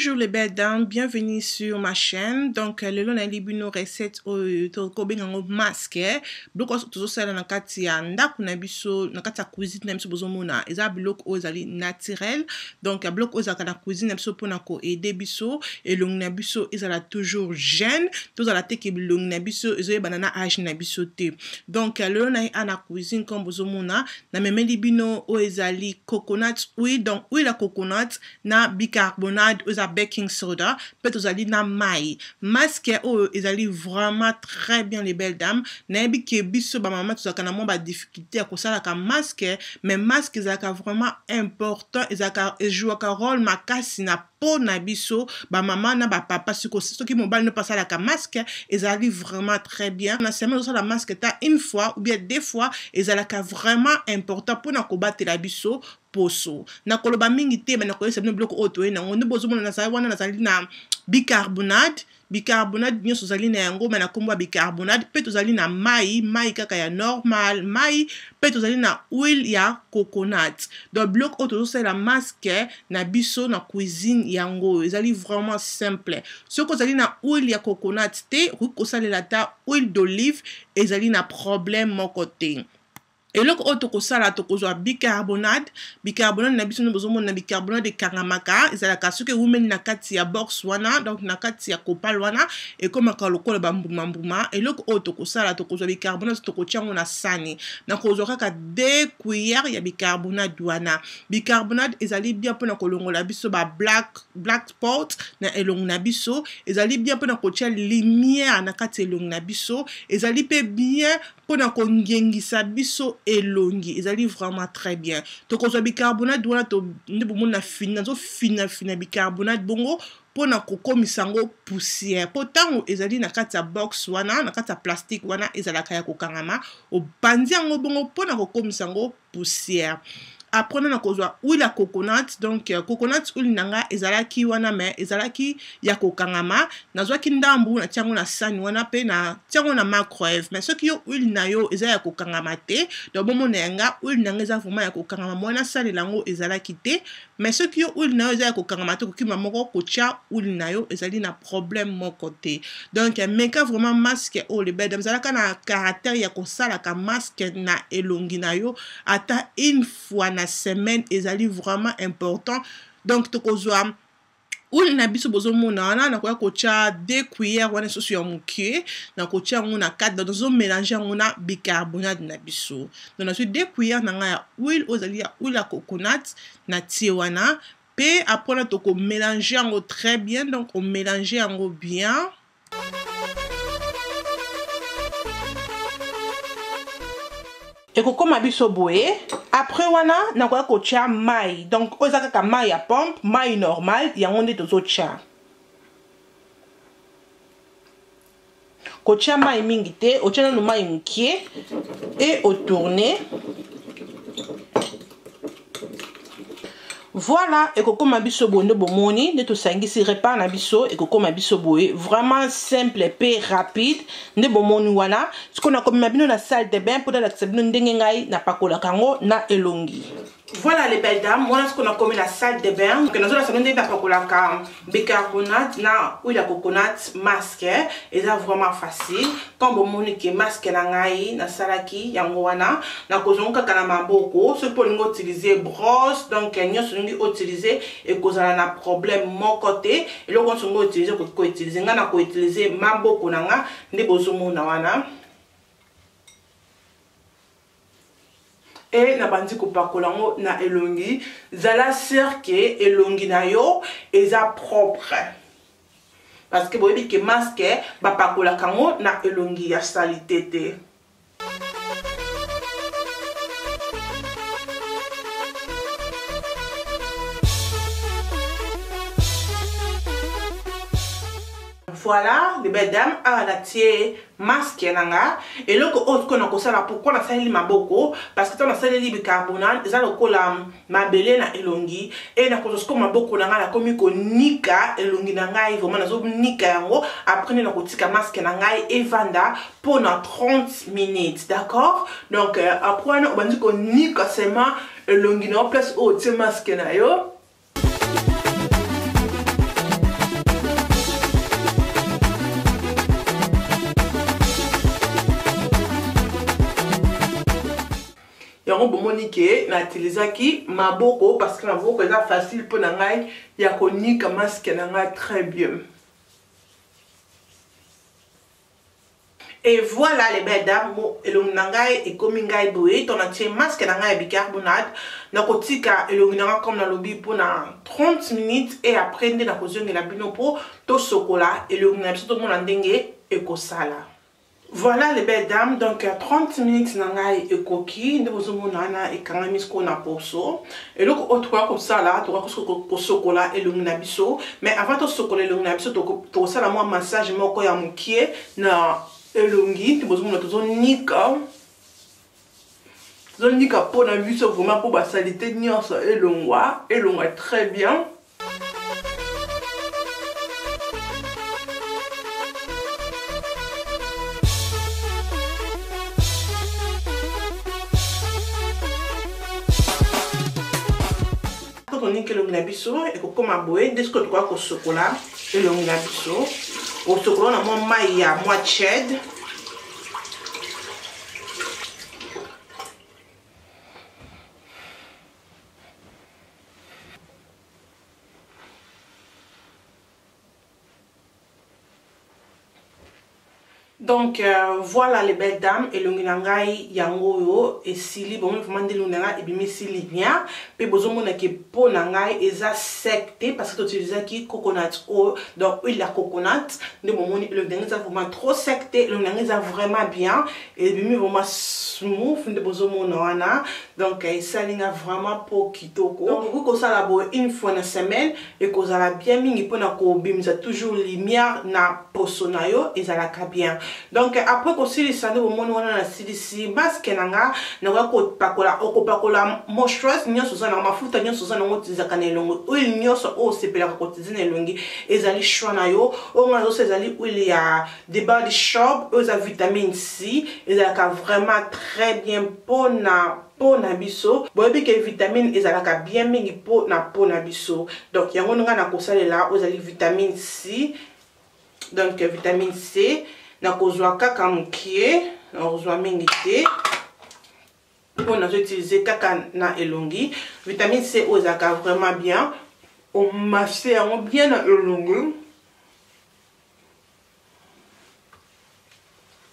Bonjour les belles dames, bienvenue sur ma chaîne. Donc lelo nayeli bino recette oyo tokobenga yango masque. Biloko nyonso tozosala na kati ya ndako na biso, na kati ya cuisine na biso, bozomona eza biloko oyo ezali naturel. Donc biloko oyo ezalaka na cuisine na biso mpona koaide biso elongi na biso ezala toujours jeune, tozala te ke bilongi na biso ezoyebana na age na biso te. Donc lelo naye a na cuisine comme bozomona, namemeli bino oyo ezali coconut huile, donc huile ya coconut na bicarbonate oyo eza baking soda, mpe tozali na mai. Masque oyo ezali vraiment très bien les belles dames. Nayebi ke biso ba mama tozalaka na mwa ba difficulté ya kosalaka masque, mais masque ezalaka vraiment important, ezalaka ejouaka rôle makasi na peau na biso ba mama na ba papa. Siko soki mobali no pasalaka masque ezali vraiment très bien. Na semaine osala masque ta une fois ou bien deux fois, ezalaka vraiment important mpona kobatela biso poso. Nakoloba mingi te, me nakoyebisa bino biloko oyo toye nango. Nde bozomona nazali wana, nazali na bicarbonate. Bicarbonate nyonso ozali na yango, me na nkombo ya bicarbonate. Mpe tozali na mai, mai kaka ya normal mai, mpe tozali na huile ya coconut. Donc biloko oyo tozosalela masque na biso na cuisine yango oyo ezali vraiment simple. Soki ozali na huile ya coconut te, okoki kosalela ata huile d'olive, ezali na problème moko te. Eloko oyo tokosala, tokozwa bicarbonate. Bicarbonate na biso nde bozomona, bicarbonate ekangamaka, ezalaka soki ewumeli na kati ya box wana, donc na kati ya kopal wana, ekomaka lokola bambuma-mbuma. Eloko oyo tokosala, tokozwa bicarbonate, tokotia yango na sani. Nakozwa kaka 2 cuillères ya bicarbonate wana. Bicarbonate ezali bien mpona kolongola biso ba black spot na elongi na biso, ezali bien mpona kotia lumière na kati ya elongi na biso, ezali mpe bien mpona kongengisa biso elongi, ezali vraiment très bien. Tokozwa bicarbonate wana, nde bomoni na fini, nazofinafina bicarbonate bongo mpona kokomisa yango poussière, mpo ntango ezali na kati ya box wana, na kati ya plastique wana, ezalaka ya kokangama. Opanzi yango bongo mpona kokomisa yango poussière. Après na kozwa huile ya coconut, donc coconut huile na nga ezalaki wana, mais ezalaki ya kokangama. Nazwaki ndambu, natia yango na sani wana, mpe natia yango na microwave. Mais soki yo huile na yo eza ya kokangama te, donc bomona ya nga huile na nga eza vraiment ya kokangama, mwana nasalela yango ezalaki te. Mais soki yo huile na yo eza ya kokangama te, kokima moko kotia huile na yo ezali na problème moko te. Donc meka vraiment masque oyo les belles dames, ezalaka na caractère ya kosalaka masque na elongi na yo ata une fois na semaine, ezali vraiment important. Donc tokozwa huile na biso bozomona wana, nakoya kotia 2 cuillères wana lisusu ya moke, nakotia yango na kati, donc nazomélange yango na bicarbonate na biso. Donc nazwi 2 cuillères na ngai ya huile oyo ezali ya huile ya coconut, natie wana, pe après na tokomélange yango très bien. Donc omélange yango bien. Ekokoma biso boye. Après wana nakoya kotia mai, donc oyo eza kaka mai ya pompe, mai normal, yango nde tozotia. Kotia mai mingi te, otia nanu mai mokie e otourne. Voilà, ekokoma biso boye nde bomoni nde tosangisi repas na biso, ekokoma biso boye vraiment simple pe rapide nde bomoni wana. Sikoyo nakomema bino na salle de bain mpo nalakisa bino ndenge ngai napakolaka yango na elongi. Voilà les belles dames, wana sikoyo nakomi na salle de bain. Donc nazolakisa bino ndenge napakolaka bicarbonate na huile ya coconut masque. Eza vraiment facile. Quand bomoni ke masque na ngai nasalaki yango wana, nakozonga kaka na maboko. Soki mpo olingi utiliser brosse, donc nyonso olingi utiliser ekozala na problème moko te. Eloko nyonso olingi utiliser okoki koutiliser. Ngai nakoutiliser maboko na nga nde bozomona wana. E nabandi kopakola yango na elongi. Zala sûr ke elongi na yo eza propre, parce que boyebi ke masque bapakolaka yango na elongi ya salité te. Voilà les belles dames, awa natie masque na nga. Eloko oyo sikoyo nakosala, pourquoi nasaleli maboko? Parce que ntango nasaleli bicarbonate eza lokola mabele na elongi, e nakozwa sikoyo maboko na ngai, nakomi konika elongi na ngai, vraiment nazonika yango. Après nde nakotika masque na ngai evanda mpona 30 minutes, d'accord? Donc après wana obandi konika seulement elongi na yo place oyo otie masque na yo. Yango bomoni ke na utilisaki maboko parce que maboko eza facile mpo na ngai ya konika masque na ngai très bien. Et voilà les belles dames, elongi na ngai ekomi ngai boye, to natie masque na ngai ya bicarbonate, nakotika elongi na ngai comme nalobi mpona 30 minutes et après nde nakozongela bino mpo tosokola elongi na biso tomona ndenge ekosala. Voilà les belles dames, donc 30 minutes na ngai ekoki, nde bozomona wana ekangami sikoyo na poso. Eloko oyo tokoka kosala, tokoka kosokola elongi na biso, mais avant tosokola elongi na biso tokosala mwa massage moko ya mokie na elongi. Nde bozomona tozonika mpo na biso vraiment mpo basalite nyonso elongwa très bien. Tonika elongi na biso ekokoma boye, nde sikoyo tokoka kosokola elongi na biso. Osokola na mwa mai ya mwa tiède. Donc voilà les belles dames, elongi na ngai yango oyo esili bomoni vraiment nde elongi na ngai ebimisi lumière pe bozomona ke peau na ngai eza sec te parce que toutilisaki coconut oil, donc huile ya coconut nde bomoni elongi na ngai eza vraiment trop sec te, elongi na ngai eza vraiment bien ebimi vraiment smooth nde bozomona wana. Donc esali nga vraiment peau kitoko. Donc okoki kosala boye une fois na semaine ekozala bien mingi mpona kobimisa toujours lumière na poso na yo ezalaka bien. Donc après kosilisa nde bomoni wana nasilisi masque na nga, nakoki kopakola, okopakola moisturizer nyonso oza nango, mafuta nyonso oza nango otizaka na elongi, huile nyonso oyo osepelaka kotiza na elongi ezali choix na yo. Oyo nga nazosa ezali huile ya The Body Shop, oyo eza vitamine C, ezalaka vraiment très bien mpona peau na biso. Boyebi ke vitamine ezalaka bien mingi mpo na peau na biso. Donc yango nga nakosalela oyo ezali vitamine C. Donc vitamine C nakozwa kaka mokie, nakozwa mingi te mpo nazo utiliser kaka na elongi. Vitamine C oyo ezalaka vraiment bien, omasse yango bien na elongi.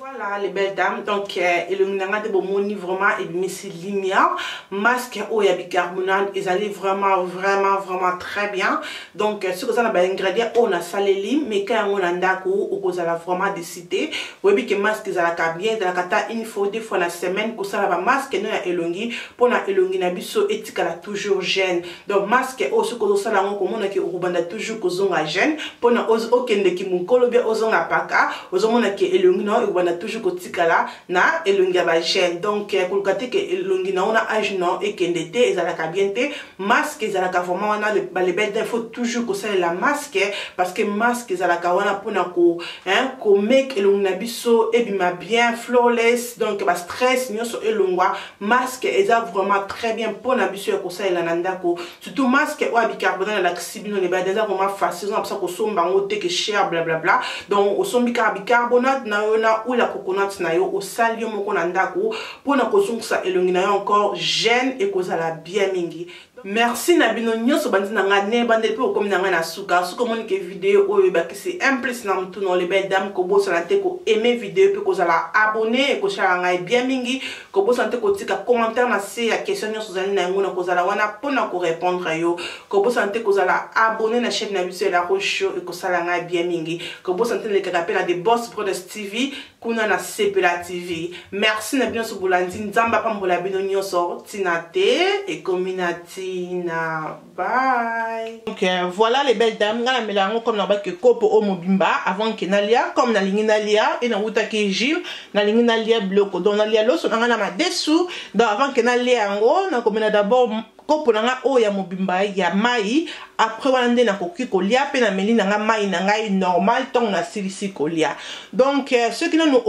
Voilà les belles dames, donc elongi na nga nde bomoni vraiment ebimisi lumière. Masque oyo ya bicarbonate ezali vraiment vraiment vraiment très bien. Donc soki oza na ba ingrédients oyo nasaleli, meka yango na ndako, okozala vraiment décidé. Oyebi ke masque ezalaka bien, ezalaka ta une fois deux fois na semaine kosala ba masque no ya elongi mpona elongi na biso etikala toujours jeune. Donc masque oyo soki ozosala yango komona ke okobanda toujours kozonga jeune, mpona okendeki mokolo bia ozonga paka, ozomona ke elongi na yo ekobanda toujours kotikala na elongi ya ba jeune. Donc koluka te ke elongi na yo na âge na yo ekende te, ezalaka bien te. Masque ezalaka vraiment wana les belles dames, faut toujours kosalela masque parce que masque ezalaka wana mpona ko komake elongi na biso ebima bien flawless, donc ba stress nyonso elongwa. Masque eza vraiment très bien mpona biso ya kosalela na ndako, surtout masque oyo ya bicarbonate nalakisi bino les belles, eza vraiment facile, oza na mposa kosomba yango te ke cher blablabla. Donc osombi kaka bicarbonate na yo na huile ya coconut na yo, osali yo moko na ndako mpona kozongisa elongi na yo encore jeune, ekozala bien mingi. Merci na bino nyonso bandi na ngai ne bandeli mpe okomi na ngai na suka. Soki omoni ke video oyo ebakisi un plus na motu na les belles dames, kobosana te koaime video mpe kozala abonné, ekosala ngai bien mingi. Kobosana te kotika commentaire na se ya question nyonso ozali na yango, na kozala wana mpona korépondre yo. Kobosana te kozala abonné na chaîne na biso ya La Rose Show, ekosala ngai bien mingi. Kobosana te nalekaka mpe na The Boss Brothers TV kuna na Sepela TV. Merci na bino nyonso bolandi, Nzambe apambola bino nyonso. Ntina te ekomi na ntina, bye. Donc voilà les belles dames, nga namela yango comme nabaki kopo oyo mobimba avant ke nalia, comme nalingi nalia e nawutaki gym, nalingi nalia biloko, donc nalia loso na ngai na madesu. Donc avant ke nalia yango, nakomela d'abord kopo na nga oyo ya mobimba ya mai, après wana nde nakoki kolia mpe nameli na nga mai na ngai normal ntango nasilisi kolia. Donc soki nanu